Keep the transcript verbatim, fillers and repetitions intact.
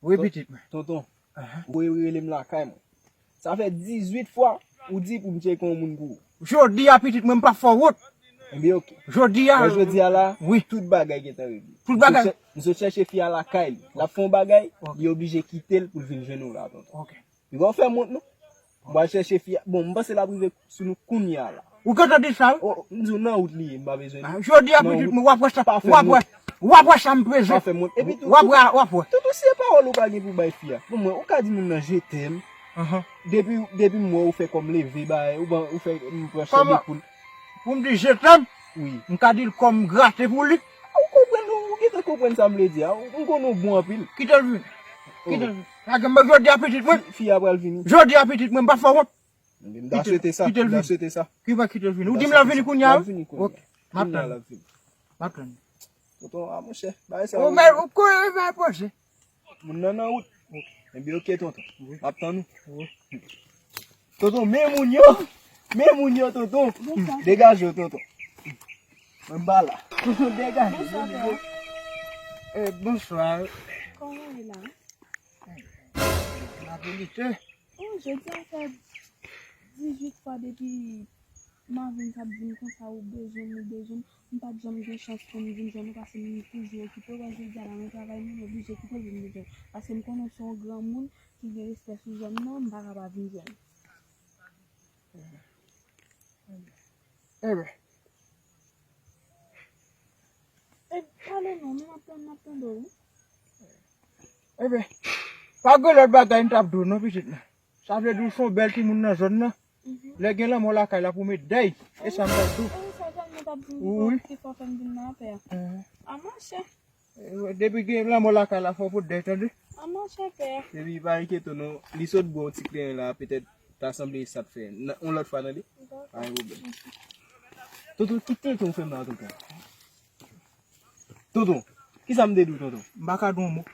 Wi, pitit mwen. Tonton, ou rele m lakay mwen. Sa fè dizuit fwa ou di pou m tcheke yon moun pou ou. Jodi a, pitit mwen, m p ap fè w wont. Ebyen, oke. Jodi a, jodi a la, wi, tout bagay gentan regle. Tout bagay. M sot chè-, m sot chèche fi a lakay li. L ap fè yon bagay, li oblije kite l pou l vin jwenn ou la, tonton. Oke. Li pa fè m wont, non. M pral chèche fi a. Bon, m panse l ap rive sou nou kounye a la. Ou gentan di sa, wi? Oh, m di w nan wout li ye, m pa bezwen li. Ah, jodi a, pitit mwen, w ap wè sa, w ap wè, w ap wè sa m peze. Pa fè m wont. Epi tou, w ap wè, w ap wè. Toutou, si se pawòl ou pa gen pou bay fi a. Bon, mwen, ou ka di moun nan je t'aime. Depi, depi m wè ou fè kò m leve, bay, ou ban, ou fè m pran chan de poul. Pou m di je t'aime? Wi. M ka di l kò m grate pou li. Ou konprann, ou gentan konprann sa m vle di a. Ou, m konnen w bon anpil. Kite l vini. Kite l vini. Lage m jodi a, pitit mwen. Fi, fi a pral vini. Jodi a, pitit mwen, m pa fè w wont. M ta swete sa, m ta swete sa. Ki va kite l vini? Ou di m l ap vini kounye a? L ap vini kounye a. Ok. M ap tann. L ap vini. M ap tann. Tonton, a monchè, bagay sa. Ou mèt, ou konnen bagay poze. Moun nan nan wout. Ebyen, oke, tonton. M ap tann ou. Tonton, men moun yo. Men moun yo, tonton. Degaje w, tonton. Mwen m pa la. Tonton, degaje w. Bonswa, pè. Eh, bonswa. Kòman w ye la? Tranquillité. Oh, jodi a fè dizuit fwa depi Marvin t ap di m konsa ou bezwen m, ou bezwen m. M pa t janm gen chans pou m vin jwenn ou paske m toujou okipe. Ou wè jodi a la nan travay mwen, m oblije kite l pou m vin jwenn. Paske m konnen w se yon granmoun ki gen respè sou zòn nan, m pa ka pa vin jwenn. Enben. E, pale non, men m ap tann, m ap tande w, wi. Enben, pa gen lòt bagay m t ap di w non, pitit mwen. Sa vle di w se yon bèl timoun nan zòn nan. Mhm. Lè gen lanmò lakay la pou w met dèy. E sa m t ap di w. E sa sèlman w t ap di m ki fò, ki fò fè m vin nan apè a. Mhm. A monchè. Eh, depi gen lanmò lakay la, fò w pot dèy, tande? A monchè, pè. Epi pa enkyete w non, li sot bwè yon ti kleren la, petèt ta sanble e sa t fè. Nan, yon lòt fwa, tande? Dakò. Pa gen pwoblèm. Tonton, ki tenten w fè m la, tonton? Tonton, kisa m te di w, tonton? M pa ka di w yon mo.